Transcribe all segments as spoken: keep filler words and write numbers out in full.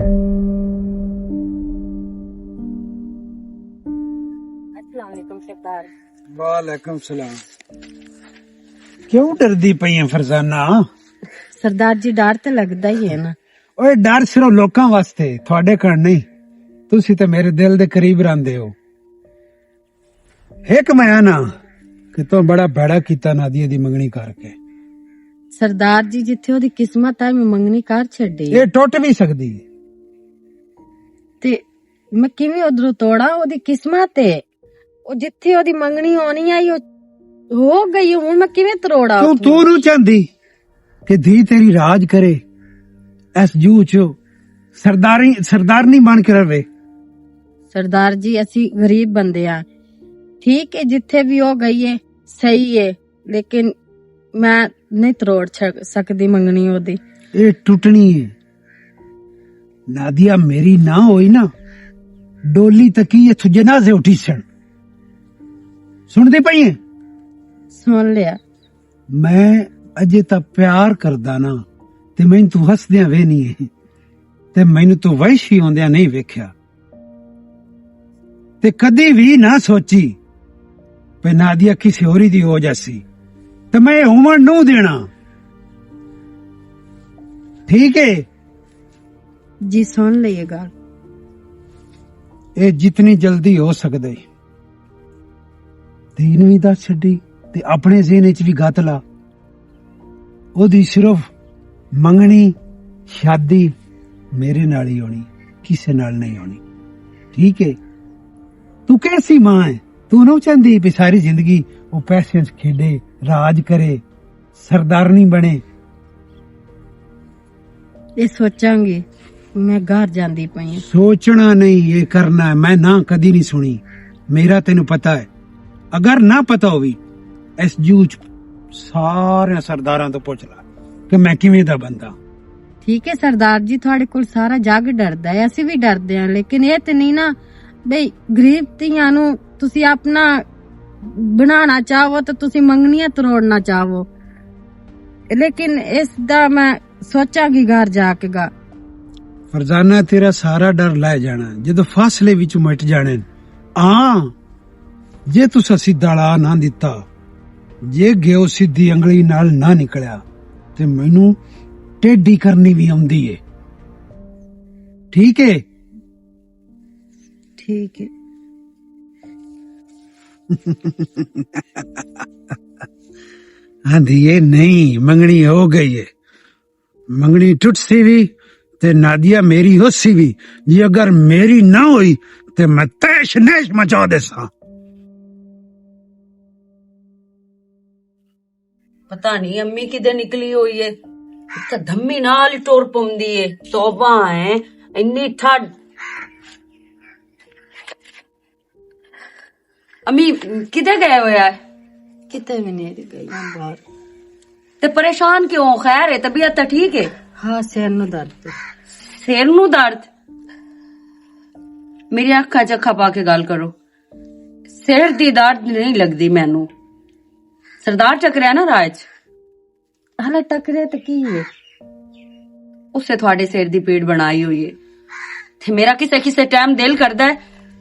السلام علیکم سردار۔ وعلیکم السلام۔ کیوں ڈردی پئی ہے فرزانہ؟ سردار جی، ڈر تے لگدا ہی ہے نا۔ اوئے، ڈر صرف لوکاں واسطے، تھوڑے کن نہیں۔ تسی تے میرے دل دے قریب رہندے ہو۔ ایک میں آنا کہ تو بڑا بھڑا کیتا نادیہ دی منگنی کر کے۔ سردار جی، جتھے او دی قسمت ہے، میں منگنی کر چھڈی۔ یہ ٹوٹ بھی سکدی ہے۔ تے میں کیویں ادھروں توڑاں؟ او دی قسمت ہے، او جتھے او دی منگنی ہونی آئی، او ہو گئی، ہن میں کیویں تروڑاں کیوں اتھوں؟ تو نو چاہندی کہ دھی تیری راج کرے، اس جو چ سرداری، سردارنی بن کے رہے۔ سردار جی، اسی غریب بندے ہاں، ٹھیک ہے، جتھے بھی ہو گئی ہے، صحیح ہے، لیکن میں نہیں تروڑ چھک-، سکدی منگنی او دی۔ یہ ٹوٹنی ہے۔ نادیہ میری نہ ہوئی نا، ڈولی تکی یہ تھجے نہ سے اٹھی سن۔ سن دے پئی ہے؟ سن لیا۔ میں اجے تا پیار کردا نا، تے میں تو ہسدیاں وے نہیں ہے، تے میں تو وحشی ہوندیاں نہیں ویکھیا۔ تے کدی وی نہ سوچی پہ نادیہ کسی ہوری دی ہو جاسی، تے میں ہومن نو دینا۔ ٹھیک ہے؟ جی، سن لئیے گل۔ اے جتنی جلدی ہو سکدے، دین وی دس چھڈی تے اپنے ذہن وچ وی گت لا۔ او دی صرف منگنی، شادی میرے نال ہی ہونی، کسے نال نہیں ہونی۔ ٹھیک ہے؟ تو کیسی ماں ہے؟ تو نہ چاہندی بھی ساری زندگی او پیسے وچ کھیڈے، راج کرے، سردارنی بنے؟ یہ سوچاں گی، میں گھر جاندی پئی ہاں۔ سوچنا نہیں، یہ کرنا ہے۔ میں نہ کدی نہیں سنی۔ میرا تینوں پتا ہے، اگر نہ پتا ہووی، اس جوچ سارے سرداراں تو پوچھ لا کہ میں کیویں دا بندہ۔ ٹھیک ہے سردار جی، تھوڑے کول سارا جگ ڈردا ہے، اسی بھی ڈردے ہیں، لیکن یہ تے نہیں نا بھئی غریب تیاں نو تسی اپنا بنانا چاہو تو تسی منگنیاں تروڑنا چاہو، لیکن اس دا میں سوچاں گی گھر جا کے گا۔ فرزانہ، تیرا سارا ڈر لے جانا جدو فاصلے وچ مٹ جانے۔ آ، جے تسا سیدھا لا نہ دتا، جے گیو سیدھی انگلی نال نہ نکلیا، تے مینوں ٹیڈی کرنی بھی آندی ہے۔ ٹھیک ہے؟ ٹھیک ہے۔ ہاں جی، یہ نہیں، منگنی ہو گئی ہے۔ منگنی ٹوٹ سی وی تے نادیہ میری ہو سی وی۔ جی اگر میری نہ ہوئی تے میں تیش نیش مچا دے سا۔ پتہ نہیں امی کدے نکلی ہوئی ہے، اتھے دھمی نال ہی ٹر پوندی ہے۔ توبہ ہے، انی ٹھڈ۔ امی کدے گئے ہویا ہے؟ کتے بھی نہیں گئی ہاں باہر۔ تے پریشان کیوں؟ خیر ہے، طبیعت تے ٹھیک ہے؟ ہاں، سر نو درد۔ سر نو درد؟ میری اکھاں چ اکھاں پا کے گل کرو۔ سر دی درد نہیں لگدی مینوں۔ سردار ٹکریا نا راہ چ؟ ہلا ٹکریا تے کی ہے؟ اسے تھوڑے سر دی پیڑ بنائی ہوئی ہے۔ تے میرا کسے کسے ٹائم دل کردا ہے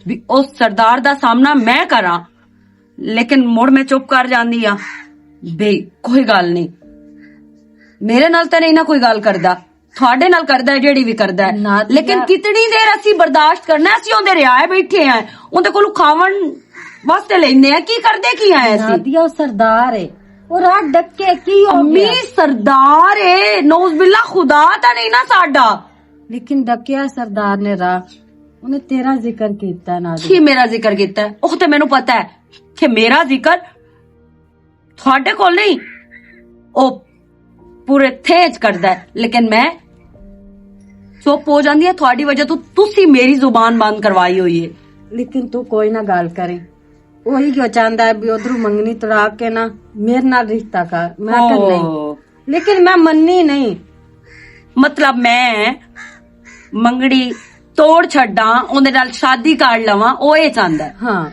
بھی اس سردار دا سامنا میں کراں، لیکن مڑ میں چپ کر جاندی ہاں۔ بھئی کوئی گل نہیں، میرے نال تے نہیں نہ کوئی گل کردا، تھوڑے نال کردا ہے، جیڑی بھی کردا ہے۔ نادیہ۔ لیکن کتنی دیر اسی برداشت کرنا ہے؟ اسی اوندے رہائے بیٹھے ہیں، اوندے کولوں کھاون واسطے لیندے ہیں، کی کردے کی آئے اسی؟ نادیہ، او سردار ہے، او راہ ڈکے، کی ہو امی گیا؟ سردار ہے، نعوذ باللہ، خدا تا نہیں نا ساڈا۔ لیکن ڈکیا سردار نے راہ، انہیں تیرا ذکر کیتا ہے نادیہ۔ کی میرا ذکر کیتا ہے؟ او تے مینوں پتہ ہے کہ میرا ذکر تھوڑے کول نہیں، او پورے تھے چ کردا ہے، لیکن میں چپ ہو جاندی ہاں۔ تھوڑی وجہ تو تسی میری زبان بند کروائی ہوئی ہے۔ لیکن تو کوئی نہ گل کریں، وہی کیوں چاہندا ہے بھی ادھروں منگنی تڑا کے نا میرے نال رشتہ کر۔ میں آکھیا نہیں۔ او۔ لیکن میں مننی نہیں۔ مطلب میں منگنی توڑ چھڈاں، اوندے نال شادی کر لواں، او اے چاہندا ہے۔ ہاں۔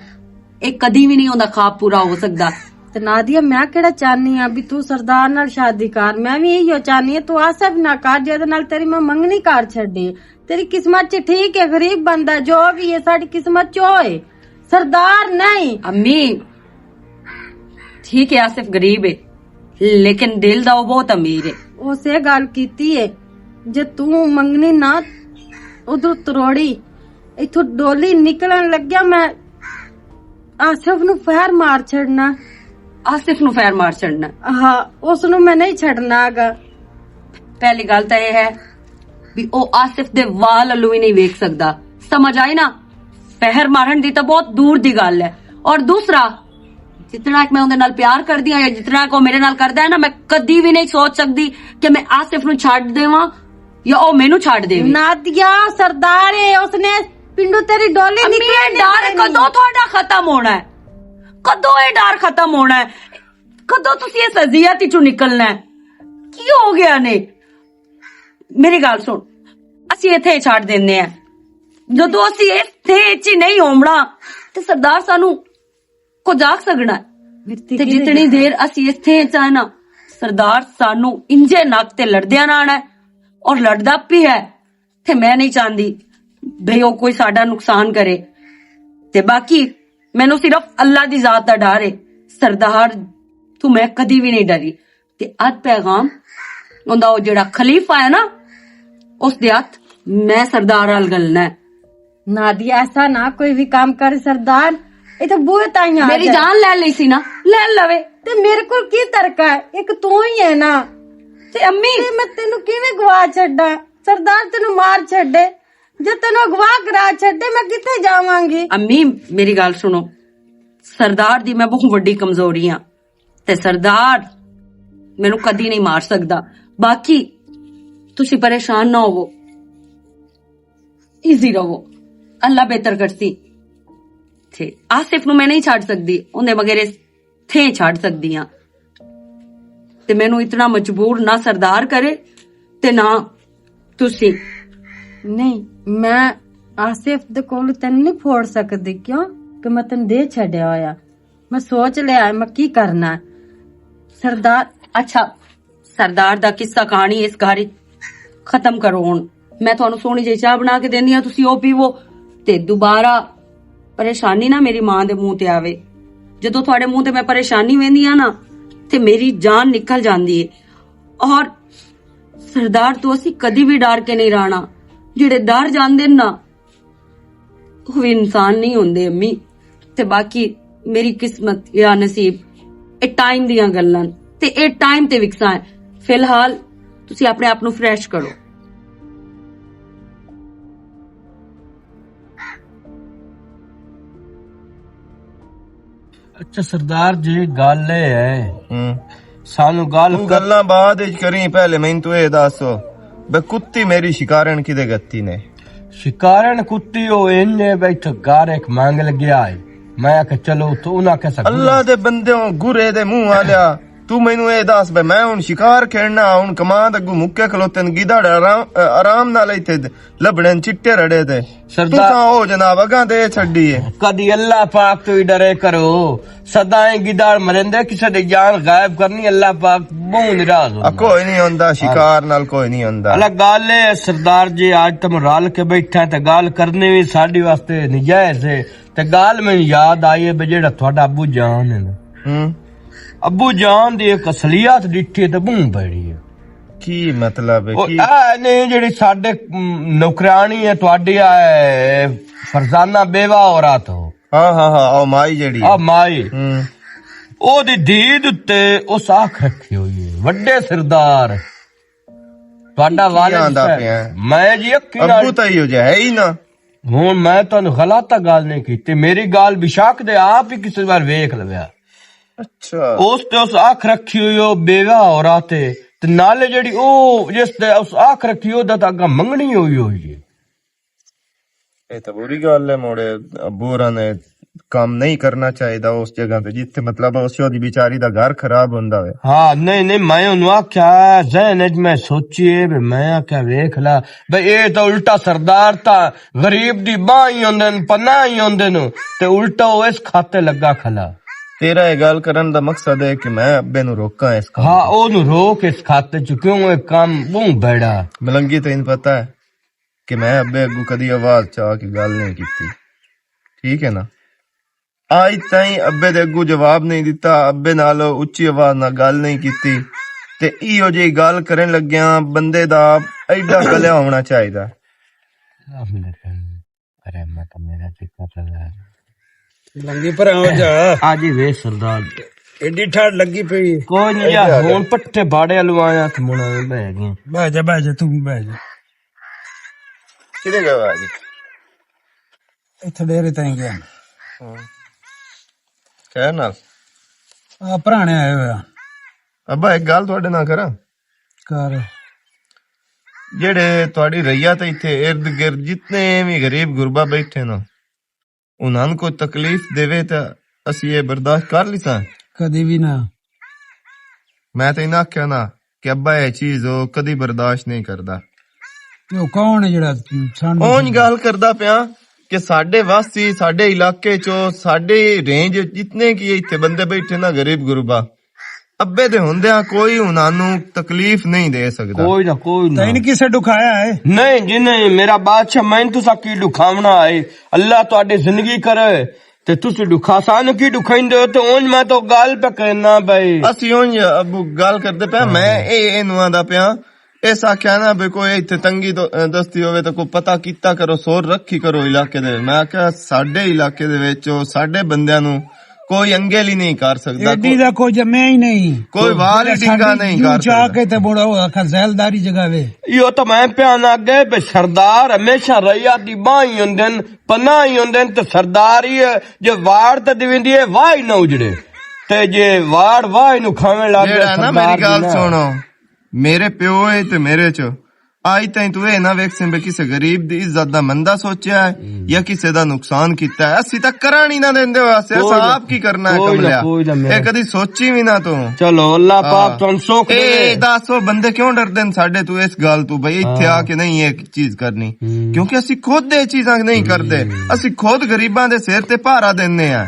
اے کدی وی نہیں اوندا خواب پورا ہو سکدا۔ تے نادیہ، میں کہڑا چاہنی آ بھی تو سردار نال شادی کر؟ میں بھی ایہو چاہنی آ تو آصف نہ کر، جے دے نال تیری میں منگنی کر چھڈی۔ تیری قسمت چ ٹھیک ہے، غریب بندہ جو بھی ہے، ساڈی قسمت چ ہوئے، سردار نہیں۔ امی، ٹھیک ہے، آصف غریب ہے، لیکن دل دا وہ بہت امیر ہے۔ اسے گل کیتی ہے، جے تو منگنی نہ ادھر تروڑی، اتھوں ڈولی نکلن لگیا، میں آصف نو فیر مار چھڑنا۔ آصف نو فیر مار چھڑنا؟ ہاں، اس نو میں نہیں چھڑنا گا۔ پہلی گل تاں یہ ہے بھی او آصف دے وال الوں ہی نہیں ویکھ سکدا۔ سمجھ آئی نا؟ فہر مارن دی تاں بہت دور دی گل ہے۔ اور دوسرا، جتنا کہ میں اون دے نال پیار کردی ہاں یا جتنا کہ او میرے نال کردا ہے نا، میں کدی بھی نہیں سوچ سکدی کہ میں آصف نو چھڈ دیواں یا او مینوں چھڈ دیوی۔ نادیہ، سردار ہے، اس نے پنڈو تیری ڈولی امی، نکلن اے ڈر نہیں دینی۔ کدوں تہاڈا ختم ہونا ہے؟ کدوں اے ڈر ختم ہونا ہے؟ کدوں تسی اس اذیت وچوں نکلنا ہے؟ کی ہو گیا نے؟ میری گل سن، اسی ایتھے ہی چھڈ دینے ہیں۔ جدوں اسی ایتھے وچ ہی نہیں ہومنا، تے سردار سانو کچھ آکھ سکنا ہے؟ تے جتنی دیر اسی ایتھے چاہنا، سردار سانو انجے نک تے لڑدیا نہ آنا ہے، اور لڑدا پی ہے۔ تے میں نہیں چاہندی بھئی او کوئی ساڈا نقصان کرے۔ تے باقی مینوں صرف اللہ دی ذات دا ڈر ہے۔ سردار تو میں کدی بھی نہیں ڈری۔ تے اد پیغام اوندا او جڑا خلیفہ ہے نا، اس دے ہاتھ میں سردار نال گلنا ہے۔ نادیہ، ایسا نہ کوئی بھی کام کر سردار، اے تے بوئے تائیں آ میری جائے۔ جان لے لئی سی نا، لے لوے۔ تے میرے کول کی ترکا ہے؟ ایک تو ہی ہے نا۔ تے امی؟ تے میں تینوں کیویں گوا چھڈاں؟ سردار تینوں مار چھڈے، جے تینوں اغوا کرا چھڈے، میں کتھے جاواں گی؟ امی، میری گل سنو، سردار دی میں بہت وڈی کمزوری ہاں، تے سردار مینوں کدی نہیں مار سکدا۔ باقی تسی پریشان نہ ہوو، ایزی رہو، اللہ بہتر کرسی۔ تے آصف نو میں نہیں چھڈ سکدی، اوندے مگر اس تھے چھڈ سکدی ہاں۔ تے مینوں اتنا مجبور نہ سردار کرے تے نہ تسی۔ نہیں، میں آصف دے کول تینوں نہیں پھوڑ سکدی، کیوں کہ میں تینوں دے چھڈیا ہویا۔ میں سوچ لیا ہے میں کی کرنا ہے۔ سردار، اچھا، سردار دا قصہ کہانی اس گھر وچ ختم کرو ہن۔ میں تانوں سوہنی جئی چاہ بنا کے دیندی ہاں، تسی او پیو۔ تے دوبارہ پریشانی نہ میری ماں دے منہ تے آوے۔ جدوں تہاڈے منہ تے میں پریشانی ویندی ہاں نا، تے میری جان نکل جاندی ہے۔ اور سردار تو اسی کدی بھی ڈر کے نہیں رہنا۔ جڑے ڈر جاندے نا، وہ انسان نہیں ہوندے، امی۔ تے باقی میری قسمت یا نصیب، اے ٹائم دیاں گلاں تے اے ٹائم تے وکساں ہے۔ فی الحال تسی اپنے آپ نو فریش کرو۔ اچھا سردار جی، گل اے ہے، ہوں۔ سانو گل توں کر- گلاں بعد وچ کریں، پہلے مینوں توں اے دس، بے کتی میری شکارن کدے گتی نے؟ شکارن کتی او انج اے، بیٹھ گھر ایک مانگ لگیا ہے۔ میں آکھیا چلو تو انہاں کسا اللہ دے بندیوں، گرے دے منہ والیا، تو مینوں اے دس بے میں ہن شکار کھیڈنا، ہن کماند اگوں مکے کھلوتے نے، گدڑ آرام، آرام نال ایتھے لبنے چٹے رڑے تے۔ سردار تساں او جناب اگاں تے چھڈی ہے۔ کدی اللہ پاک تو ہی ڈرے کرو۔ سدائیں گدڑ مریندے، کسے دی جان غائب کرنی، اللہ پاک بہوں ناراض ہوندا۔ آ، کوئی نہیں ہوندا، شکار نال کوئی نہیں ہوندا۔ اللہ گل اے سردار جی، اج تم رل کے بیٹھا تے گل کرنی وی ساڈی واسطے نجائز ہے۔ تے گل مینوں یاد آئی ہے بے جیڑا تہاڈا ابو جان ہے نا۔ ہوں۔ ابو جان دی ایک اصلیت ڈٹھی ہے تے بہوں پیڑی ہے۔ کی مطلب ہے؟ او، کی؟ اے نہیں، جڑی ساڈے، م، نوکرانی ہے تہاڈی، اے فرزانہ بیوہ عورت ہو۔ ہاں، ہاں، ہاں، او مائی جڑی آ ہے۔ مائی۔ ہوں۔ او دی دید اتے اس آنکھ رکھی ہوئی ہے، وڈے سردار۔ تہاڈا کی والد آندا صاحب۔ پیا ہے؟ میں جی اکی ابو نال تاں ایہو جہا ہے ہی نہ۔ ہن میں تانوں غلط تاں گل نہیں کیتی، میری گل بشک دے آپ ہی کسے وار ویکھ لویا۔ اچھا۔ اس تے اس اکھ رکھی ہوئی ہو، بیوہ عورت ہے۔ تے نالے جڑی او، جس تے اس اکھ رکھی ہو، دا تاں اگاں منگنی ہوئی ہوئی ہے۔ اے تاں بری گل ہے، موڑے ابو ہوراں نے کم نہیں کرنا چاہیدا اس جگہ تے، جتھے مطلب اس دی بیچاری دا گھر خراب ہوندا ہوئے۔ ہاں، نہیں، نہیں، میں انہوں آکھیا، ذہن وچ میں سوچیے، بھی میں آکھیا، ویکھ لا، بھئی اے تاں الٹا سردار تاں غریب دی باں ہی ہوندے نے، پناہ ہی ہوندے نے، تے الٹا او اس کھاتے لگا کھلا۔ تیرا یہ گل کرن دا مقصد ہے کہ میں ابے نو روکاں اس کام ہاں، تو۔ او نو روک اس خط چ، کیوں اے کام بہوں بیڑا۔ ملنگی تین پتہ ہے کہ میں ابے اگوں کدی آواز چا کے گل نہیں کیتی، ٹھیک ہے نا؟ آج تائیں ابے دے اگوں جواب نہیں دتا، ابے نال اچی آواز نال گل نہیں کیتی، تے ایہو جہی گل کرن لگیاں، بندے دا ایڈا کلیا ہونا چاہیدا۔ ارے میں تو میرا ٹکا چل رہا ہے۔ لنگی پر آؤ جا۔ آج ہی وے سردار۔ ایڈی ٹھاڈ لگی پئی۔ کوئی نہیں یار، ہن پٹھے باڑے والوں آیا تے مڑ بہ گئے۔ بہ جا، بہ جا، تو بھی بہ جا۔ کدے گیا آج؟ اتھے ڈیرے تائیں گیا۔ ہاں۔ خیر نال؟ آ، پرانے آئے ہوئے آ۔ ابا، ایک گل تہاڈے نال کراں؟ کر۔ جڑے تہاڈی رعیت اتھے ارد گرد جتنے بھی غریب غربا بیٹھے نا، انہاں نوں کوئی تکلیف دیوے تے اسی یہ برداشت کر لیساں؟ کدی بھی نہ۔ میں تے انہاں آکھیا نا کہ ابا یہ چیز او کدی برداشت نہیں کردا۔ تے او کون ہے جڑا سانڈو اونج گل کردا پیا کہ ساڈے واسی، ساڈے علاقے چو، ساڈے رینج جتنے کی اتھے بندے بیٹھے نا غریب غربا، ابے دے ہوندیاں کوئی انہاں نوں تکلیف نہیں دے سکدا۔ کوئی نہ، کوئی نہ۔ تین کسے دکھایا ہے؟ نہیں جی نہیں، میرا بادشاہ، میں تسا کی دکھاونا ہے؟ اللہ تہاڈی زندگی کرے۔ تے تسی دکھا سانو کی دکھائیندے ہو؟ تے اونج میں تو گل پہ کرنا بھائی۔ اسی اونج ابو گل کردے پیا، ہاں۔ میں اے، اے نواں دا پیا۔ اس آکھیا نا بھی کوئی اتھے تنگی دو-، دستی ہوئے تو کوئی پتہ کیتا کرو، سور رکھی کرو علاقے دے۔ میں آکھیا ساڈے علاقے دے وچ او ساڈے بندیاں نوں کوئی انگل ہی نہیں کر سکدا، ایڈی کوئی، دا کوئی جمع ہی نہیں۔ کوئی وال ہی ڈنگا نہیں کر سکدا۔ چاہ کے تے بڑا ہوا کھا زیلداری جگہ وے۔ ایہو تو میں پیان اگے بے سردار ہمیشہ رعیت دی باہ ہی ہوندے نے، پناہ ہی ہوندے نے، تے سردار ہی ہے، جے واڑ تے دیویندی ہے، واہ ہی نہ اجڑے۔ تے جے واڑ واہ ہی نو کھاویں لگ جیڑا نا، سردار میری گل دی نہ۔ سنو، میرے پیو ہے تے میرے چ آج تائیں تو اے نہ ویکھسیں بے کسے غریب دی عزت دا مندا سوچیا ہے، ہم۔ یا کسے دا نقصان کیتا ہے۔ اسی تاں کرن ہی نہ دیندے واسطے، کوئی اساں نہ، آپ کی کرنا ہے کوئی نہ، کملیا؟ کوئی نہ میرا۔ اے کدی سوچی وی نہ تو۔ چلو، اللہ پاک ہاں۔ تہانوں سوکھ اے دے۔ دس او بندے کیوں ڈردے نے ساڈے تو اس گل تو، بھئی اتھے آ ہاں۔ کے نہیں اے چیز کرنی؟ ہم۔ کیونکہ اسی خود اے چیزاں نہیں کردے۔ ہم۔ اسی خود غریباں دے سر تے پہارا دینے آں۔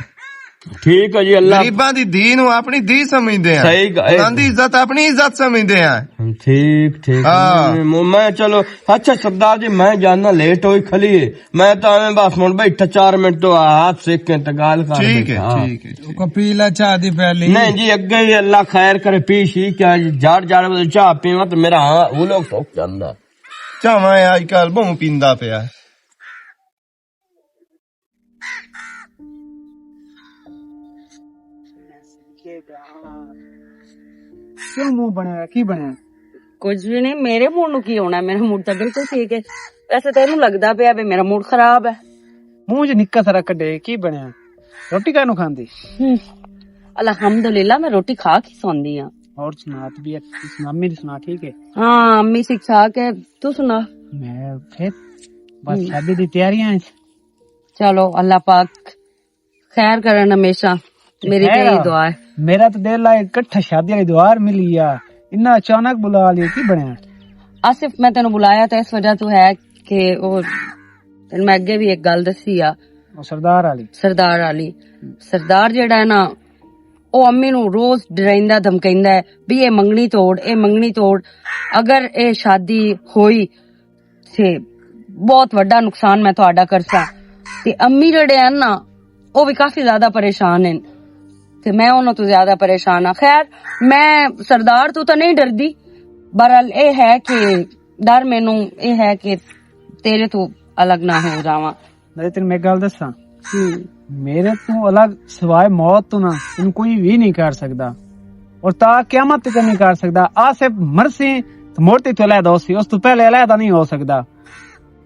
ٹھیک ہے جی، اللہ غریباں دی دھی نوں اپنی دھی سمجھدے آں۔ صحیح گ-، اے انہاں دی عزت اپنی عزت سمجھدے آں۔ ٹھیک، ٹھیک۔ ہاں۔ میں، میں چلو، اچھا سردار جی، میں جاننا لیٹ ہوئی کھلی ہے۔ میں تو ایویں بس ہن بیٹھا چار منٹ تو ہاتھ سیک کے تے گال کر ٹھیک ہے، بیٹھا۔ ٹھیک ہے، ٹھیک۔ کپیلا چاہ دی پیالی۔ نہیں جی، اگے ہی اللہ خیر کرے، پیش ہی کیا جی، جاڑ جاڑ والے چاہ پیواں تے میرا ہاں، وہ لوگ سوک جاندا۔ چاواں اے اج کل بہوں پیندا پیا۔ کیوں منہ بنیا؟ کی بنیا؟ کچھ بھی نہیں، میرے موڈ نو کی ہونا ہے؟ میرا موڈ تو بالکل ٹھیک ہے۔ ویسے تو اینوں لگدا پیا بھی میرا موڈ خراب ہے۔ منہ چ نکا سارا کڈے، کی بنیا؟ روٹی کانوں کھاندی؟ ہم۔ الحمدللہ، میں روٹی کھا کے سوندی ہاں۔ اور سنا، طبیعت سنا، امی دی سنا، ٹھیک ہے؟ ہاں، امی ٹھیک ٹھاک ہے۔ تو سنا؟ میں پھر بس ہم۔ شادی دی تیاریاں وچ۔ چلو، اللہ پاک خیر کرن ہمیشہ۔ میری خیر تے یہی آ۔ دعا ہے۔ میرا تو دل آ اکٹھا شادی والی دعا ملی آ۔ انہاں اچانک بلا لیا، کی بنیا؟ آصف، میں تینوں بلایا تو اس وجہ تو ہے کہ وہ تینوں میں اگے بھی ایک گل دسی آ۔ او سردار والی۔ سردار والی۔ سردار جیڑا ہے نا، او امی نو روز ڈرائندا دھمکائندا ہے بھی اے منگنی توڑ، اے منگنی توڑ۔ اگر اے شادی ہوئی تے بہت وڈا نقصان میں تہاڈا کرساں۔ تے امی جڑے ہن نا، او وی کافی زیادہ پریشان ہن۔ تے میں انہاں تو زیادہ پریشان ہاں۔ خیر، میں سردار تو تاں نہیں ڈردی، بہرحال اے ہے کہ ڈر مینوں اے ہے کہ تیرے تو الگ نہ ہو جاواں۔ میں تینوں میں گل دساں، ہوں۔ میرے تو الگ سوائے موت تو نہ تینوں کوئی بھی نہیں کر سکدا، اور تا قیامت تک نہیں کر سکدا۔ آ صرف مرسی تو موت تو علیحدہ ہو سی، اس تو پہلے علیحدہ نہیں ہو سکدا۔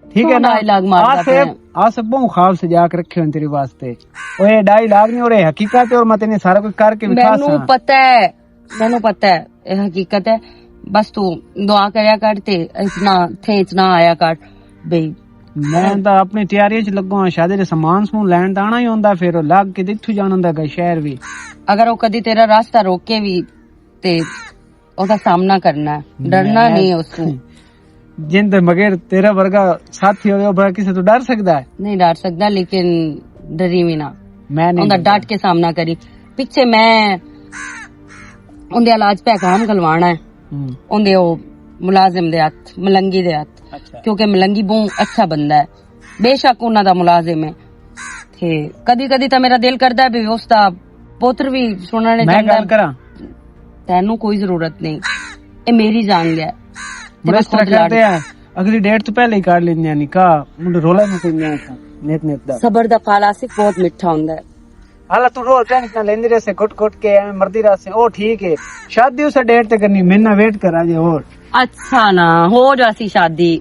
ٹھیک ہے نا؟ ڈائیلاگ ماردا آ صرف پیا۔ آ صرف بہت خواب سجا کے رکھے ہوئے تیرے واسطے۔ اور یہ ڈائیلاگ نہیں، اور یہ حقیقت ہے، اور میں تینے سارا کچھ کر کے وکھا مینوں سا۔ پتہ ہے، مینوں پتہ ہے، یہ حقیقت ہے۔ بس تو دعا کریا کر تے اتنا تھے اتنا آیا کر بھئی۔ میں تاں اپنی تیاری وچ لگا ہاں، شادی دے سامان سمون لین تاں آنا ہی ہوندا، پھر لگ کے تے اتھوں جانا ہوندا گا شہر بھی۔ اگر وہ کدی تیرا راستہ روکے بھی تے اودا سامنا کرنا ہے، ڈرنا میں نہیں اس کو۔ جن دے مگر تیرا ورگا ساتھی ہوئے، وہ بڑا کسے تو ڈر سکدا ہے؟ نہیں ڈر سکدا، لیکن ڈری بھی نہ۔ میں نہیں اوندا ڈردا۔ ڈٹ کے سامنا کری۔ پچھے میں اوندے علاج پہ کام کھلوانا ہے۔ اوندے او ملازم دے ہاتھ، ملنگی دے ہاتھ۔ کیونکہ ملنگی بہت اچھا بندہ ہے، بے شک انہاں دا ملازم ہے۔ تے کدی کدی تاں میرا دل کردا ہے بھی اس دا پوتر بھی سننا نے میں چاہندا گل ہے۔ کراں؟ تینوں کوئی ضرورت نہیں، اے میری جان ہے۔ تے میں میں اس طرح خود لڑ کرتے ہیں، اگلی ڈیٹ تو پہلے ہی کر لیندے ہیں نکاح، منڈے رولا نہیں پیندے ہیں نیت نیت دا۔ صبر دا پھل آصف بہت میٹھا ہوندا ہے۔ حالا تو روز ٹینشن لیندی رہسے، گھٹ گھٹ کے ایویں مردی رہسے، او ٹھیک ہے۔ شادی اسے ڈیٹ تے کرنی، میں نہ ویٹ کراں جے اور۔ اچھا نا، ہو جاسی شادی۔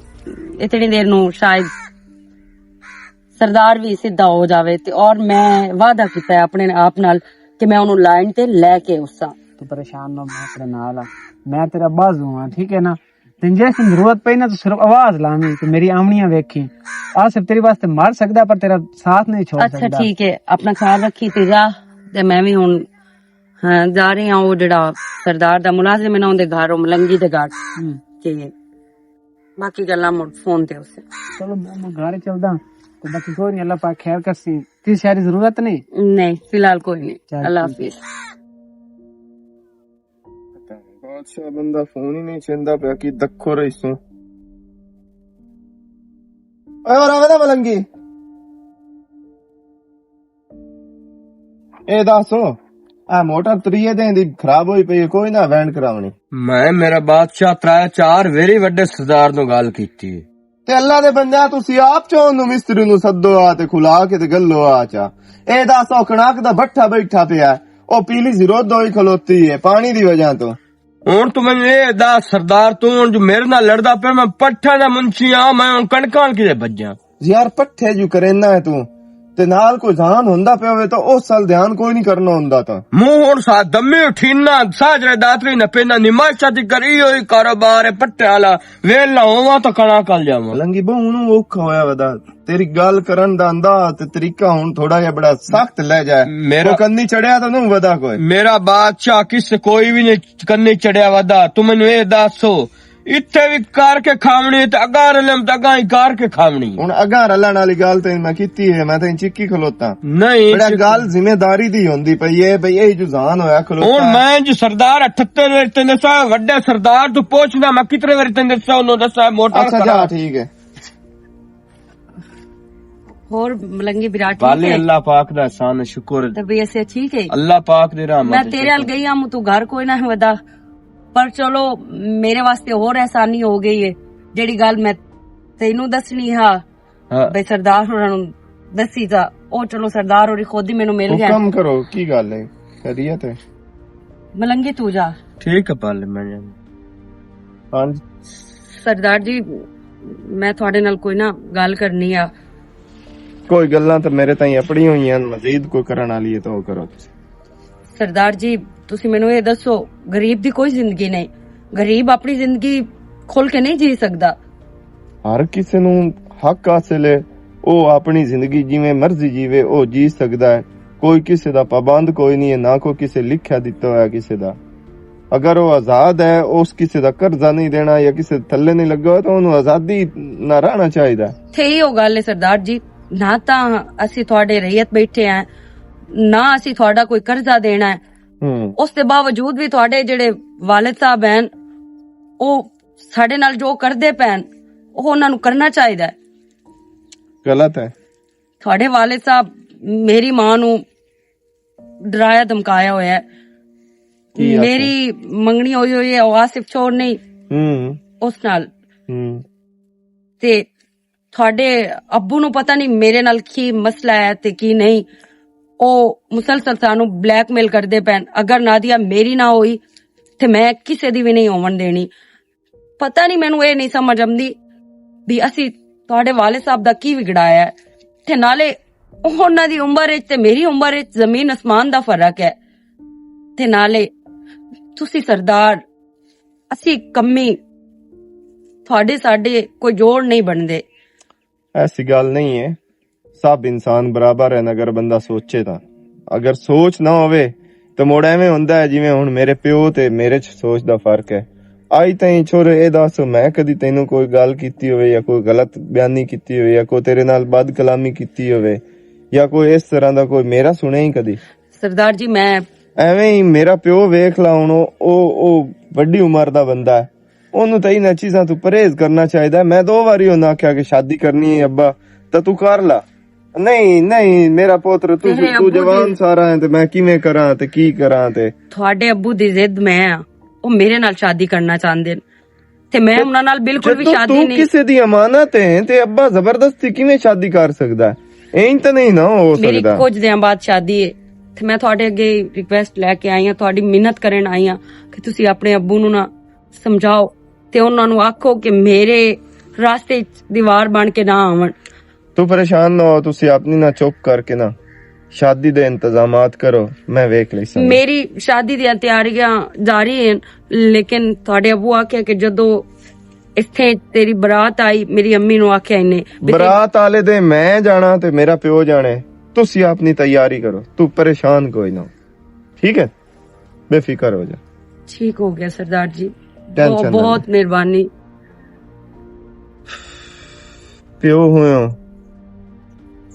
اتنی دیر نو شاید سردار بھی سیدھا ہو جاوے تے، اور میں وعدہ کیتا ہے اپنے آپ نال کہ میں انہوں لائن تے لے کے اساں۔ تو پریشان نہ ہو، میں تیرے نال ہاں، میں تیرا بازو ہاں، ٹھیک ہے نا؟ تے جے سن ضرورت پئی نا تو صرف آواز لانی تے میری آمنیاں ویکھی۔ آصف تیری واسطے مر سکدا پر تیرا ساتھ نہیں چھوڑ اچھا سکدا۔ ٹھیک ہے، اپنا خیال رکھی تے جا، تے میں بھی ہن، ہاں، جا رہی ہاں۔ وہ جڑا سردار دا ملازم ہے نا، اوندے گھر، او ملنگی دے گھر۔ تے باقی گلاں مڑ فون تے اسے۔ چلو میں میں گھر چلدا، تے باقی کوئی نہیں، اللہ پاک خیر کرسی۔ کسی شے دی ضرورت نہیں؟ نہیں، فی الحال کوئی نہیں۔ چل اللہ ٹھیک ہے۔ حافظ۔ بادشاہ بندہ فون ہی نہیں چیندا پیا، کی دکھو رئیسوں۔ اے اور آوے نا ملنگی۔ اے دسو، اے موٹر تریے دن دی خراب ہوئی پئی ہے، کوئی نہ وینڈ کراونی۔ میں میرا بادشاہ ترائے چار ویری وڈے سردار نو گل کیتی ہے۔ تے اللہ دے بندیاں، تسی آپ چون نو مستری نو سدو آ تے کھلا کے تے گلو آ چا۔ اے دس او کناک دا بٹھا بیٹھا پیا ہے۔ او پیلی زیرو دوئی کھلوتی ہے پانی دی وجہ تو۔ ہن تو مینوں اے دس سردار، تو ہن جو میرے نال لڑدا پیا، میں پٹھا دا منشی آں، میں ہن کنکاں کدے بجاں؟ یار پٹھے جو کرینا ہے تو، تے نال کوئی جان ہوندا پیا ہوئے تو اس سال دھیان کوئی نہیں کرنا ہوندا تا۔ منہ ہن سا دمی اٹھینا، ساجرے داتری نہ پینا، نمائشاں دی کری ہوئی کاروبار ہے پٹھے والا۔ ویلا ہوواں تاں کنا کل جاواں۔ لنگی بہو، ہن اوکھا ہویا ودا۔ تیری گل کرن دا انداز تے طریقہ ہن تھوڑا جہا بڑا سخت لہجہ ہے۔ میرا کوئی کندی چڑھیا تاں نہ ودا کوئی۔ میرا بادشاہ کس کوئی بھی نہیں کندی چڑھیا ودا۔ تو مینوں اے دسو، اتھے بھی کر کے کھاونی تے اگاں رلم تے اگاں ہی کر کے کھاونی۔ ہن اگاں رلن والی گل تے میں کیتی ہے، میں تے چکی کھلوتا۔ نہیں، بڑا چکی۔ گل ذمہ داری دی ہوندی پئی ہے، بھئی اے جو زان ہویا کھلوتا ہن ہے۔ میں جو سردار اٹھتر واری تین دسا، وڈے سردار تو پوچھنا، میں کتنے واری تین دسا، انہوں دسا موٹر اچھا، جا، خراب۔ ٹھیک ہے۔ اور ملنگی برا ٹھیک والے ہے؟ اللہ پاک دا احسان ہے، شکر۔ طبیعت سے ٹھیک ہے؟ اللہ پاک دے رحمت میں ہے، تیرے شکر۔ حال گئی ہم، تو گھر کوئی نہ ودا، پر چلو، میرے واسطے اور احسانی ہو گئی ہے، جیڑی گل میں تینوں دسنی ہا۔ ہاں۔ بے سردار ہوراں نوں دسی جا۔ او چلو سردار ہوری خود ہی مینوں مل گیا۔ حکم کرو، کی گل ہے؟ خیریت ہے؟ ملنگی تو جا۔ ٹھیک ہے، پالے میں جانا۔ ہاں جی۔ سردار جی، میں تھوڑے نال کوئی نہ گل کرنی آ۔ کوئی گلاں تے میرے تائیں اپنی ہوئی ہیں، مزید کوئی کرن والی ہے تو او کرو تسی۔ سردار جی، تسی مینوں اے دسو، غریب دی کوئی زندگی نہیں، غریب اپنی زندگی کھل کے نہیں جی سکدا۔ ہر کسے نوں حق حاصل ہے، او اپنی زندگی جویں مرضی جیوے، او جی سکدا ہے۔ کوئی کسے دا پابند کوئی نہیں ہے، نہ کوئی کسے لکھیا دتا ہویا کسے دا۔ اگر او آزاد ہے، اس کسے دا قرضہ نہیں دینا یا کسے تھلے نہیں لگا ہویا، تو انہوں آزادی نہ رہنا چاہیدا۔ تے ایہو گل ہے سردار جی، نہ تاں اسی تہاڈے رعیت بیٹھے ہیں، نہ اسی تہاڈا کوئی قرضہ دینا ہے۔ ہوں۔ اس دے باوجود بھی تہاڈے جڑے والد صاحب ہیں، او ساڈے نال جو کردے پین، او انہاں نوں کرنا چاہیدا ہے۔ غلط ہے۔ تہاڈے والد صاحب میری ماں نوں ڈرایا دھمکایا ہویا ہے۔ کی آکھیا؟ میری منگنی ہوئی ہوئی ہے، او آصف چور نہیں، ہوں۔ اس نال۔ ہوں۔ تے تہاڈے ابو نوں پتہ نہیں میرے نال کی مسئلہ ہے تے کی نہیں۔ او مسلسل سانوں بلیک میل کردے پین۔ اگر نادیہ میری نہ ہوئی تے میں کسے دی وی نہیں ہون دینی۔ پتہ نہیں، مینوں اے نہیں سمجھ آندی بھی اسی تہاڈے والد صاحب دا کی وگڑایا ہے۔ تے نالے انہاں دی عمر وچ تے میری عمر وچ زمین آسمان دا فرق ہے۔ تے نالے تسی سردار، اسی کمی، تہاڈے ساڈے کوئی جوڑ نہیں بندے۔ ایسی گل نہیں ہے، سب انسان برابر ہے، اگر بندہ سوچے تاں۔ اگر سوچ نہ ہووے تاں مڑ ایویں ہوندا ہے جویں ہن میرے پیو تے میرے چ سوچ دا فرق ہے۔ آئی تائیں چھوڑ، اے دس، میں کدی تینوں کوئی گل کیتی ہووے یا کوئی غلط بیانی کیتی ہووے یا کوئی تیرے نال بد کلامی کیتی ہووے یا کوئی اس طرح دا کوئی میرا سنیا ہی کدی؟ سردار جی، میں ایویں ہی میرا پیو ویکھ لا ہن، او، او، او وڈی عمر دا بندہ ہے، اونوں تاں انہاں چیزاں توں پرہیز کرنا چاہیدا ہے۔ میں دو واری انہاں آکھیا کہ شادی کرنی ہے ابا، تاں توں کر لا۔ نہیں، نہیں، میرا پوتر، توں، تیرے توں ابو جوان دی سارا ہے تے میں کیویں کراں تے کی کراں تے؟ تہاڈے ابو دی ضد میں آ، او میرے نال شادی کرنا چاہندے نے۔ تے میں انہاں نال بالکل بھی جدوں شادی توں نہیں۔ کسے دی امانت ہے تے ابا زبردستی کیویں شادی کر سکدا ہے؟ اینج تے نہیں نہ ہو میری سکدا۔ کچھ دیاں بعد شادی ہے۔ تے میں تہاڈے اگے ریکویسٹ لے کے آئی ہاں، تہاڈی منت کرن آئی ہاں کہ تسی اپنے ابو نوں نہ سمجھاؤ تے انہاں نوں آکھو کہ میرے راستے وچ دیوار بن کے نہ آون۔ تو پریشان نہ ہو، تسی اپنی نہ چپ کر کے نہ شادی دے انتظامات کرو، میں ویکھ لیساں۔ میری شادی دیاں تیاریاں جاری ہیں، لیکن تہاڈے ابو آکھیا کہ جدوں اتھے تیری برات آئی، میری امی نوں آکھیا انہیں بھی تیری برات آلے دے میں جانا تے میرا پیو جانے۔ تسی اپنی تیاری کرو، تو پریشان کوئی نہ ہو، ٹھیک ہے؟ بے فکر ہو جا۔ ٹھیک ہو گیا سردار جی، ٹینشن بہت نہ لے۔ بہت مہربانی۔ پیو ہویا،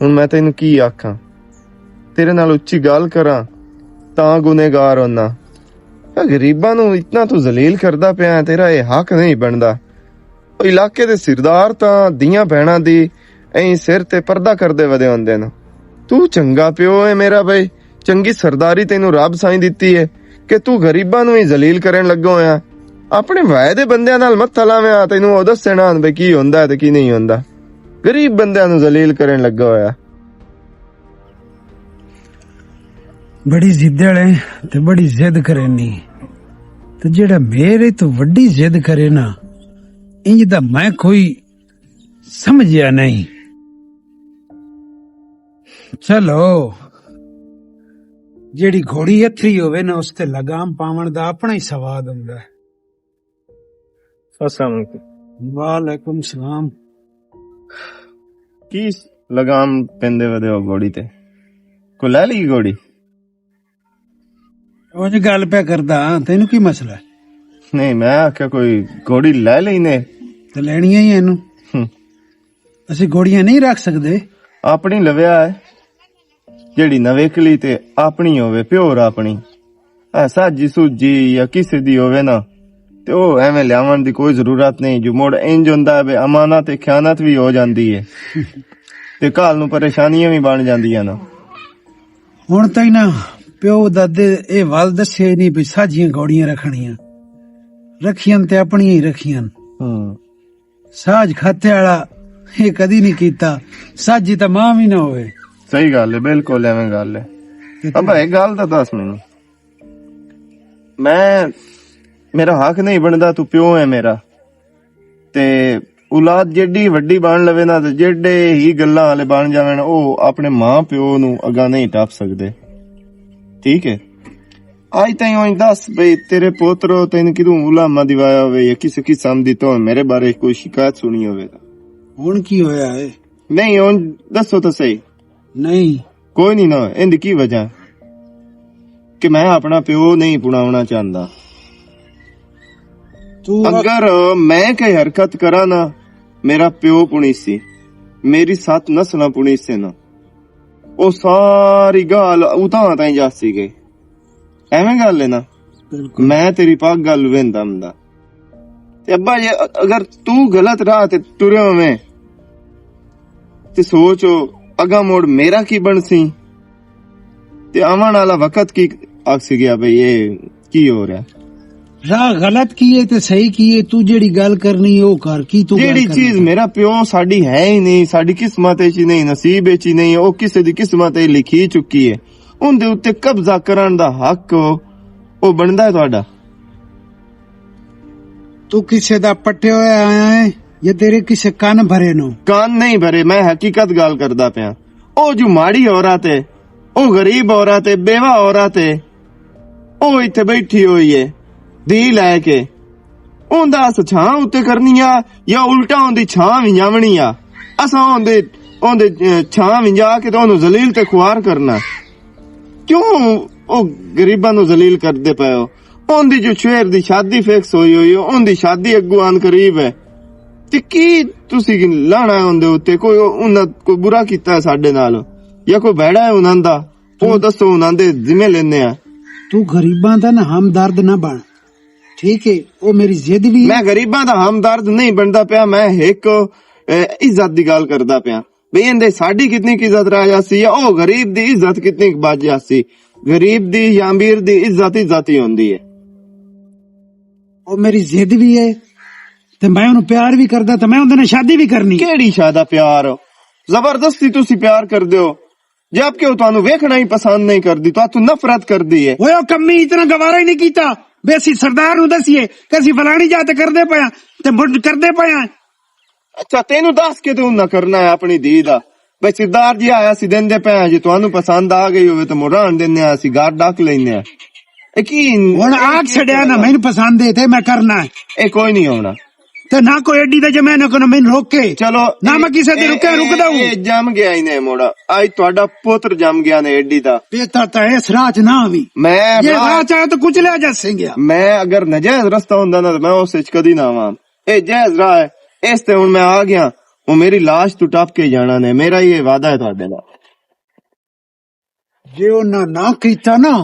ہن میں تینوں کی آکھاں؟ تیرے نال اچھی گل کراں تاں گنہگار ہونا۔ اے غریباں نوں اتنا تو ذلیل کردا پیا ہے، تیرا اے حق نہیں بندا۔ او علاقے دے سردار تاں دیاں بہناں دی ایں سر تے پردہ کردے ودے ہوندے نے۔ تو چنگا پیو ہے میرا بھائی، چنگی سرداری تینوں رب سائیں دتی ہے کہ تو غریباں نوں ہی ذلیل کرن لگا ہویا۔ اپنے وائے دے بندیاں نال مت لاویں، تینوں او دسنا بے کی ہوندا ہے تے کی نہیں ہوندا۔ غریب بندیاں نوں ذلیل کرن لگا ہویا۔ بڑی ضد والے تے بڑی ضد کرنی۔ تے جیڑا میرے تو وڈی ضد کرے نا، انج دا میں کوئی سمجھیا نہیں۔ چلو، جیڑی گھوڑی اتھری ہووے نا، اس تے لگام پاون دا اپنا ہی سواد ہوندا ہے۔ السلام علیکم۔ وعلیکم السلام۔ کی لگام پیندے ودے ہو گھوڑی تے؟ کوئی لے لئی گھوڑی؟ اونج گل پیا کردا ہاں، تینوں کی مسئلہ ہے؟ نہیں، میں آکھیا کوئی گھوڑی لے لئی نے۔ تے لینیاں ہی اینوں۔ ہم۔ اسی گھوڑیاں نہیں رکھ سکدے۔ اپنی لویا ہے، جیڑی نویکلی تے اپنی ہووے، پیور اپنی۔ اے ساجی سوجی یا کسے دی ہووے نا، تے او ایویں لیاون دی کوئی ضرورت نہیں۔ جو مڑ انج ہوندا ہے بے امانت تے خیانت بھی ہو جاندی ہے۔ تے کال نوں پریشانیاں بھی بن جاندیاں نا۔ ہن تائیں نہ پیو دادے اے ول دسے نہیں بھی ساجیاں گھوڑیاں رکھنیاں۔ رکھیاں تے اپنیاں ہی رکھیاں۔ ہاں۔ ساج کھاتے والا اے کدی نہیں کیتا۔ ساجی تاں ماں بھی نہ ہوئے۔ صحیح گل ہے، بالکل ایویں گل ہے۔ تے ابا، ایک گل تاں دس مینوں۔ میں، میرا حق نہیں بندا، تو پیو ہے میرا۔ تے اولاد جیڈی وڈی بن لوے نا، تے جیڈے ہی گلاں والے بن جاون، او اپنے ماں پیو نو اگاں نہیں ٹپ سکدے۔ ٹھیک ہے؟ آج تائیں اوہ دس بھئی، تیرے پوترو تین کدوں علامہ دیوایا ہوئے یا کسی قسم دی تو میرے بارے کوئی شکایت سنی ہوئے؟ ہن کی ہویا ہے؟ نہیں، ہن دسو تو صحیح۔ نہیں۔ کوئی نہیں نا، ان دی کی وجہ؟ کہ میں اپنا پیو نہیں پڑاونا چاہندا۔ تو اگر میں کوئی حرکت کراں نا، میرا پیو پونی سی، میری ست نسلاں پونی سے نا، او ساری گال اتاں تائیں جاسی گئی۔ ایویں گل ہے نا؟ بالکل۔ میں تیری پاک گل ویندا ہوندا۔ تے ابا، جے اگر تو غلط راہ تے ٹرے ہوویں، تے سوچ، اگاں موڑ میرا کی بنسی؟ تے آون والا وقت کی آکھ سکیا بھئی، اے کی ہو رہا؟ راہ غلط کی ہے تے صحیح کی ہے، تو جیڑی گل کرنی ہے، او کر۔ کی تو گل جیڑی کرنی چیز ہے؟ میرا پیو ساڈی ہے ہی نہیں، ساڈی قسمت وچ ہی نہیں، نصیب وچ ہی نہیں، او کسے دی قسمت وچ لکھی چکی ہے۔ ان دے اُتے قبضہ کرن دا حق او بندا ہے تہاڈا۔ تو کسے دا پٹے ہویا آیا ہے یا تیرے کسے کن بھرے نو؟ کن نہیں بھرے، میں حقیقت گل کردا پیا۔ او جو ماڑی عورت ہے، او غریب عورت ہے، بیوہ عورت ہے، او ایتھے بیٹھی ہوئی ہے، دی لے کے۔ اوندا اس چھاں اُتے کرنی آ یا الٹا اوندی چھاں ونجاونی آ؟ اساں اوندے، اوندے، اے، چھاں ونجا کے تے اونوں ذلیل تے خوار کرنا۔ کیوں او غریباں نوں ذلیل کردے پئے ہو؟ اوندی جو شہر دی شادی فکس ہوئی ہوئی ہے، اوندی شادی اگوں آن قریب ہے۔ تے کی تسی لانا ہے اوندے اُتے؟ کوئی انہاں کوئی برا کیتا ہے ساڈے نال؟ یا کوئی بھیڑا ہے انہاں دا؟ او دسو انہاں دے ذمے لینے آ۔ تو غریباں دا نا ہمدرد نہ بن، ٹھیک ہے؟ او میری ضد بھی ہے۔ میں غریباں دا ہمدرد نہیں بندا پیا، میں ایک، اے، عزت دی گل کردا پیا۔ بھئی ایندے ساڈی کتنی کی عزت رہ جاسی، او غریب دی عزت کتنی کی بچ جاسی؟ غریب دی یا امیر دی عزت عزت ہی ہوندی ہے۔ او میری ضد بھی ہے، تے میں انہوں پیار بھی کردا، تے میں اندے نال شادی بھی کرنی۔ کیڑی شادہ پیار؟ زبردستی تسی پیار کر دیو، جبکہ وہ تانوں ویکھنا ہی پسند نہیں کردی، تانوں نفرت کردی ہے۔ اوئے او کمی اتنا گوارا ہی نہیں کیتا، بے اسی سردار نوں دسیے کہ اسی فلانی جا تے کردے پئے ہاں، تے مڈ کردے پئے ہاں۔ اچھا، تینوں دس کے تے انہاں کرنا ہے اپنی دھی دا۔ بھئی سردار جی آیا سی دن دے پئے ہاں، جے تانوں پسند آ گئی ہوئے تے مڈان دینے آ، اسی گھر ڈک لینے آ۔ اے کی ہن آگ چھڈیا نا، مینوں پسند ہے تے میں کرنا ہے۔ اے کوئی نہیں ہونا۔ تے نہ کوئی ایڈی تے جے میں نہ کوئی مینوں روکے۔ چلو، نہ میں کسے تے رکیا، رکدا ہوں۔ اے جم گیا ہی نے موڑا۔ آج تہاڈا پتر جم گیا نے ایڈی دا۔ پتر تے اس راہ چ نہ آوی۔ میں یہ راہ راہ چ آیا تو کچھ لے جا سنگیا۔ میں اگر ناجائز رستہ ہوندا نا تے میں اس وچ کدی نہ آواں۔ اے جائز راہ ہے۔ اس تے ہن میں آ گیا۔ وہ میری لاش تو ٹپ کے جانا نے۔ میرا یہ وعدہ ہے تہاڈے نال۔ جے انہاں نہ کیتا نا،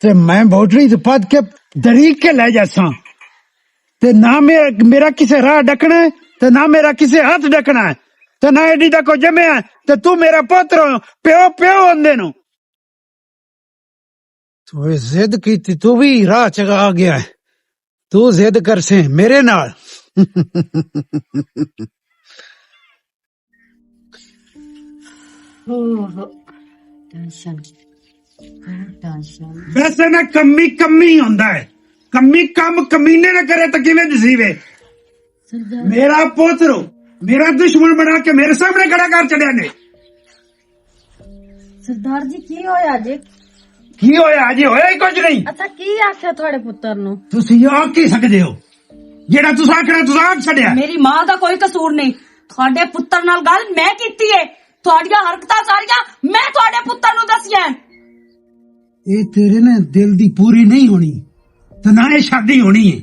تے میں بوٹری تے پد کے دریک کے لے جاساں۔ تے نہ میرا، میرا کسے راہ ڈکنا ہے، تے نہ میرا کسے ہاتھ ڈکنا ہے، تے نہ ایڈی دا کوئی جمع ہے، تے تو میرا پتر ہو، پیو، پیو ہوندے نو۔ تو اے ضد کیتی، تو بھی راہ چ آ گیا ہے۔ تو ضد کرسیں میرے نال۔ اوہ، ٹینشن، ٹینشن۔ ویسے نا کمی کمی ہوندا ہے، کمی کم کمینے نہ کرے تو کیویں دسیوے؟ سردار۔ میرا پوترو، میرا دشمن بنا کے میرے سامنے کھڑا کر چڑیا نے۔ سردار جی، کی ہویا جی؟ کی ہویا جی؟ ہویا ہی کچھ نہیں۔ اچھا، کی آکھیا تھوڑے پتر نو؟ تسی یہ آکھ کی سکدے ہو؟ جیڑا تساں آکھنا، تساں آکھ چھڈیا۔ میری ماں دا کوئی قصور نہیں۔ تھوڑے پتر نال گل میں کیتی ہے۔ تھوڑیاں حرکتاں ساریاں میں تھوڑے پتر نو دسیاں۔ اے تیرے نے دل دی پوری نہیں ہونی، تے نہ اے شادی ہونی ہے۔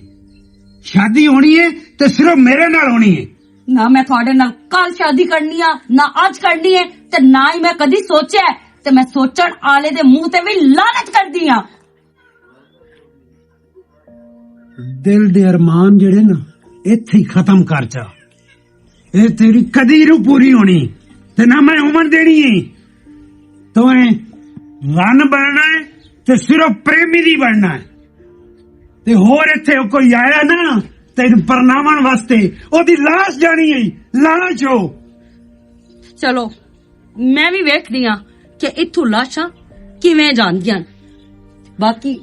شادی ہونی ہے تے صرف میرے نال ہونی ہے۔ نہ میں تھوڑے نال کل شادی کرنی آ، نہ اج کرنی ہے، تے نہ ہی میں کدی سوچیا ہے، تے میں سوچن آلے دے منہ تے بھی لعنت کردی آ۔ دل دے ارمان جڑے نا، ایتھے ہی ختم کر چا۔ اے تیری کدی نو پوری ہونی، تے نہ میں عمر دینی ہے۔ تو اے رن بننا ہے، تے صرف پریمی دی بننا ہے۔ تے ہور ایتھے کوئی آیا نا، تے اینوں پرناون واسطے او دی لاش جانی ہے، لاش ہو۔ چلو، میں وی ویکھدی ہاں کہ اتھوں لاشاں کیویں جاندیاں۔ باقی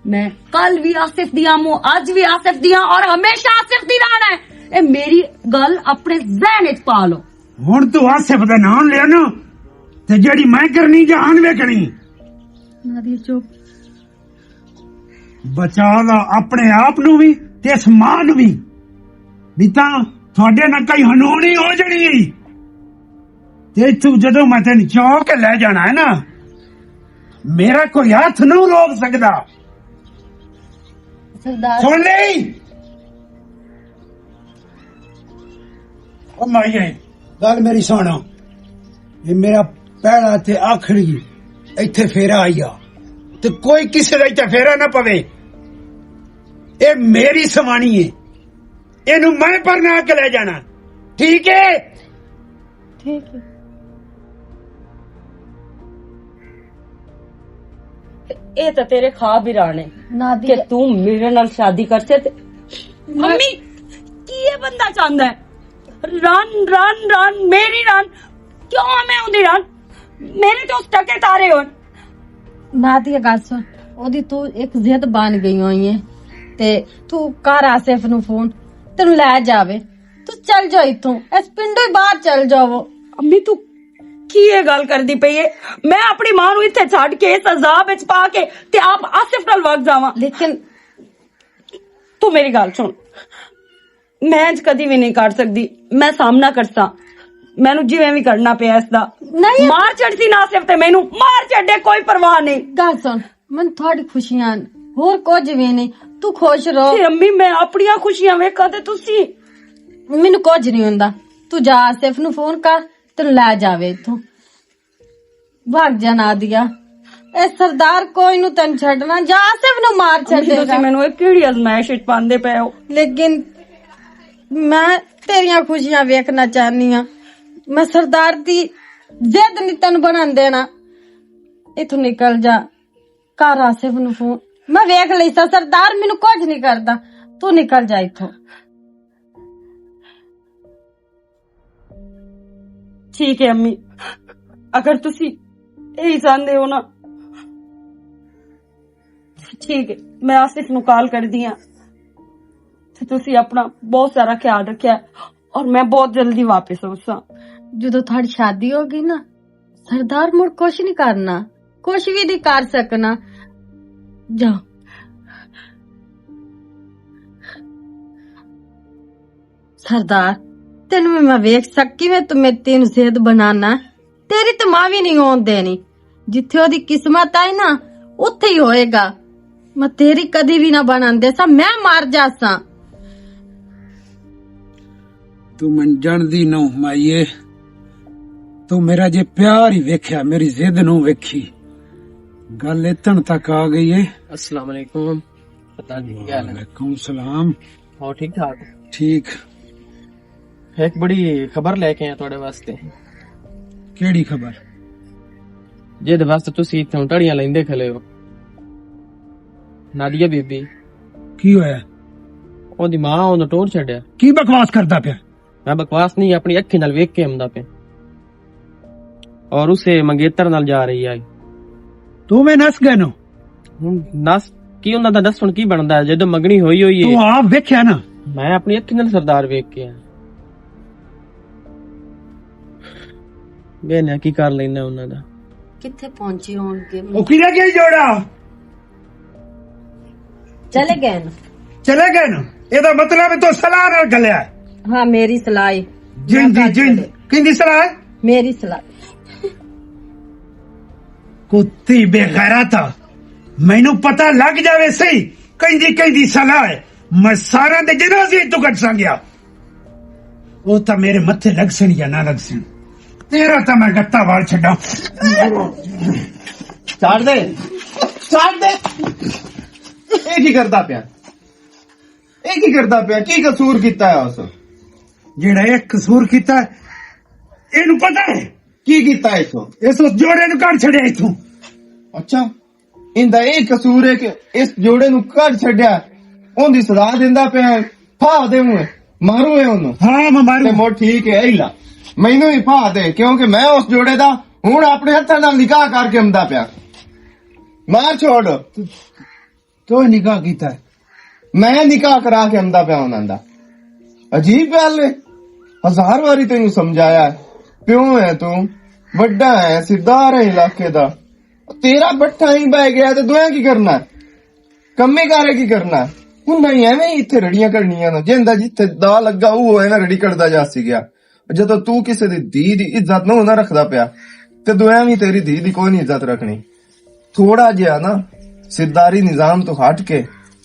میں کل وی آصف دی ہاں، اج وی آصف دی ہاں اور ہمیشہ آصف دی رہنا ہے۔ اے میری گل اپنے ذہن وچ پا لو۔ ہن تو آصف دا نام لیا نا، تے جڑی میں کرنی جہان ویکھنی۔ نادیہ چپ۔ بچا لا اپنے آپ نو وی تے اس ماں نو وی۔ نہیں تاں تہاڈے نال کئی ہنونی ہو جانی ہے۔ تے اتھوں جدوں میں تینوں چا کے لے جانا ہے نا، میرا کوئی ہاتھ نہ روک سکدا۔ سردار۔ سن لئی؟ او مائی، گل میری سن۔ یہ میرا پہلا تے آخری ایتھے پھیرا آئی آ۔ تے کوئی کسے دا ایتھے پھیرا نہ پوے۔ اے میری سوانی ہے۔ اینوں میں پرنا کے لے جانا۔ ٹھیک ہے؟ ٹھیک ہے۔ اے تے تیرے خواب ہی رانے نادیہ۔ کہ توں میرے نال شادی کر سے تے۔ امی، کی یہ بندہ چاہندا ہے؟ رن، رن، رن، میری رن۔ کیوں آ میں اوندی رن؟ میرے تے اس ٹکے تارے ہون۔ نادیہ گل سن، اودی تو ایک ضد بن گئی ہوئی ہے۔ تے تو کر آصف نو فون، تینوں لے جاوے۔ تو چل جاؤ اتھوں، اس پنڈوں ہی باہر چل جاؤ۔ امی، تو کی یہ گل کردی پئی ہے؟ میں اپنی ماں نو اتھے چھڈ کے، اس عذاب وچ پا کے، تے آپ آصف نال وگ جاواں۔ لیکن تو میری گل سن، میں انج کدی وی نہیں کر سکدی۔ میں سامنا کرساں، مینوں جویں وی کرنا پیا اس دا۔ نہیں۔ مار چڑھسی ناصف تے مینوں مار چڑھے، کوئی پرواہ نہیں۔ گل سن، من تھوڑی خوشیاں ہن، ہور کچھ وی نہیں۔ تو خوش رہو۔ تے امی، میں اپنیاں خوشیاں ویکھاں تے تسی؟ مینوں کچھ نہیں ہوندا۔ تو جا آصف نو فون کر، تینوں لے جاوے اتھوں۔ بھاگ جا نادیا۔ اے سردار کوئی نو تین چھڈنا، جا آصف نو مار چھڈے گا۔ تسی مینوں اے کیڑی آزمائش وچ پاندے پئے ہو؟ لیکن میں تیریاں خوشیاں ویکھنا چاہنی ہاں۔ میں سردار دی ضد نہیں تینوں بنان دینا۔ اتھوں نکل جا، کر آصف نو فون۔ میں ویکھ لئی سا سردار، مینوں کچھ نہیں کردا۔ تو نکل جا اتھوں۔ ٹھیک ہے امی، اگر تسی یہی چاہندے ہو نا، ٹھیک ہے، میں آصف نو کال کر دیا۔ تے تسی اپنا بہت سارا خیال رکھیا اور میں بہت جلدی واپس آؤں سا۔ جدوں تھوڑی شادی ہو گئی نا، سردار مڑ کچھ نہیں کرنا، کچھ بھی نہیں کر سکنا۔ جاؤ۔ سردار، تینوں میں ویکھ سکی میں تو میری تین زید بنانا۔ تیری تے ماں وی نہیں ہون دینی۔ جتھے او دی قسمت آئی نا، اتھے ہی ہوئے گا۔ میں تیری کدی وی نہ بنن دے سا، میں مر جاساں۔ تو من جان دی نو مائیے، تو میرا جے پیار ہی ویکھیا، میری ضد نو ویکھی، گل اتن تک آ گئی ہے۔ السلام علیکم۔ پتہ نہیں کیا حال ہے۔ وعلیکم السلام۔ اور ٹھیک ٹھاک؟ ٹھیک۔ ایک بڑی خبر لے کے آیا تھوڑے واسطے۔ کیڑی خبر؟ جے دے واسطے تسی اتھوں ٹڑیاں لیندے کھلے ہو۔ نادیہ بی بی۔ کی ہویا؟ اون دی ماں اون ٹور چھڈیا۔ کی بکواس کردا پیا؟ میں بکواس نہیں، اپنی اکھی نال ویکھ کے آمدا پیا۔ اور اسے منگیتر نال جا رہی آئی۔ تو میں نس گئے نو؟ ہن نس کی انہاں دا دسن کی بندا ہے جدوں منگنی ہوئی ہوئی ہے؟ تو آپ ویکھیا نا؟ میں اپنی اکھی نال سردار ویکھ کے آیا۔ میں نے کی کر لینا انہاں دا۔ کتھے پہنچے ہون گے؟ او کیڑا گیا جوڑا؟ چلے گئے نا۔ چلے گئے نا؟ اے دا مطلب ہے تو صلاح نال گلیا ہے۔ ہاں، میری صلاح ہے۔ جن میں دی، کل جن۔ چلے۔ کن دی صلاح ہے؟ میری صلاح۔ کتی بے غیرت آ۔ مینوں پتہ لگ جاوے سی، کن دی، کن دی صلاح ہے۔ میں سارا دے جنازے تو کٹ سانگیا۔ او تاں میرے متھے لگ سن یا نہ لگ سن، تیرا تاں میں گتا وال چھڈاں۔ چھاڑ دے، چھاڑ دے۔ اے کی کردا پیا؟ اے کی کردا پیا؟ کی قصور کیتا ہے اس؟ جیڑا ایک قصور کیتا ہے، اینوں پتہ ہے؟ کی کیتا ہے اس؟ اس جوڑے نوں کڈ چھڈیا اتھوں۔ اچھا، ایندا اے قصور ہے کہ اس جوڑے نوں کڈ چھڈیا، اون دی سزا دیندا پیا ہے، پھا دے ہوں، ماروں ہے اونوں۔ ہاں، میں ماروں۔ تے مڑ ٹھیک ہے، ایلا مینوں ہی پھا دے، کیونکہ میں اس جوڑے دا ہن اپنے ہتھاں نال نکاح کر کے امدا پیا۔ مار چھوڑ۔ تو نکاح کیتا ہے؟ میں نکاح کرا کے امدا پیا انہاں دا۔ عجیب گل ہے، ہزار واری تینوں سمجھایا ہے، پیو ہے تو، وڈا ہے، سردار ہے علاقے دا، تیرا بٹھا ہی بہ گیا تے دویاں کی کرنا ہے؟ کمے کارے کی کرنا ہے؟ ہن نہیں ایویں ہی اتھے رڑیاں کرنیاں نے، جیندا جتھے دا لگا وہ ایویں رڑی کردا جا سی گیا۔ جدوں تو کسے دی دھی دی عزت نہ ہونا رکھدا پیا، تے دویاں وی تیری دھی دی کوئی نہیں عزت رکھنی۔ تھوڑا جہا نا سرداری نظام تو ہٹ کے،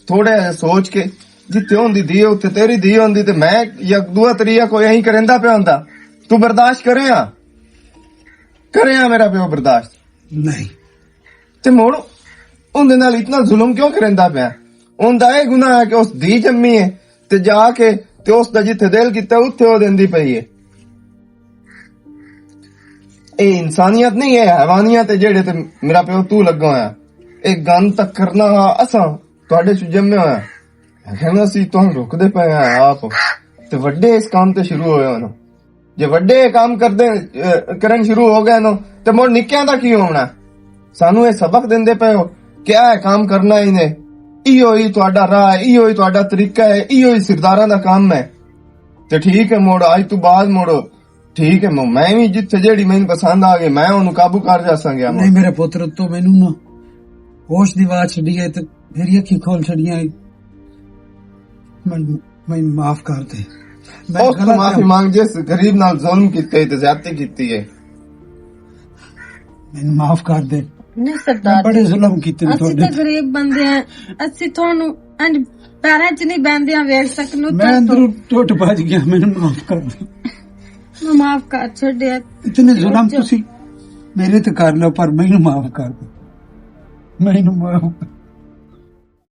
تھوڑا جہا سوچ کے، جتھے ہوندی دھی اتھے تیری دھی ہوندی، تے میں یک دوا تریا کوئی ایہی کریندا پیا ہوندا۔ تو برداشت کرے ہاں؟ کرے ہاں میرا پیو برداشت؟ نہیں۔ تے مڑ اوندے نال اتنا ظلم کیوں کریندا پیا؟ اوندا اے گناہ ہے کہ اس دی جمی ہے تے جا کے تے اس دا جتھے دل کیتا اتھے او دیندی پئی ہے۔ اے انسانیت نہیں، اے حیوانیت ہے جیڑے تے میرا پیو تو لگا ہویا۔ اے گند تک کرنا ہا اساں تہاڈے چ جمے ہویا۔ لیکن اسی تہاں رکدے پئے ہاں آپ، تے وڈے اس کام تے شروع ہوئے ہو نا۔ جے وڈے کام کردے، اے، کرن شروع ہو گئے نو، تے مڑ نکیاں دا کی ہونا؟ سانو اے سبق دیندے پئے ہو کہ اے کام کرنا ہی نے، ایہو ہی تہاڈا راہ ہے، ایہو ہی تہاڈا طریقہ ہے، ایہو ہی سرداراں دا کام ہے۔ تے ٹھیک ہے، مڑ اج تو بعد مڑ ٹھیک ہے، میں، میں وی جتھے جیڑی مینوں پسند آ گئی، میں اونوں قابو کر جا سکیا۔ نہیں میرے پتر، تو مینوں نا ہوش دی بات چھڈی ہے تے میری اکھی کھول چھڈیاں۔ میں، میں معاف کر دے۔ میں اس تو غلط معافی ہاں۔ مانگ جس غریب نال ظلم کیتے تے زیادتی کیتی ہے۔ مینوں معاف کر دے۔ نہیں سردار میں بڑے جی، ظلم کیتے نے اسی تہاڈے تے تے۔ غریب بندے ہیں، اسی تہانوں انج پیراں چ نہیں بہندیاں ویکھ سکنوں۔ میں اندروں ٹوٹ بھج گیا، مینوں معاف کر دے۔ میں معاف کر چھڈیا۔ اتنے ظلم جو تسی میرے تے کر لو، پر مینوں معاف کر دو۔ مینوں معاف۔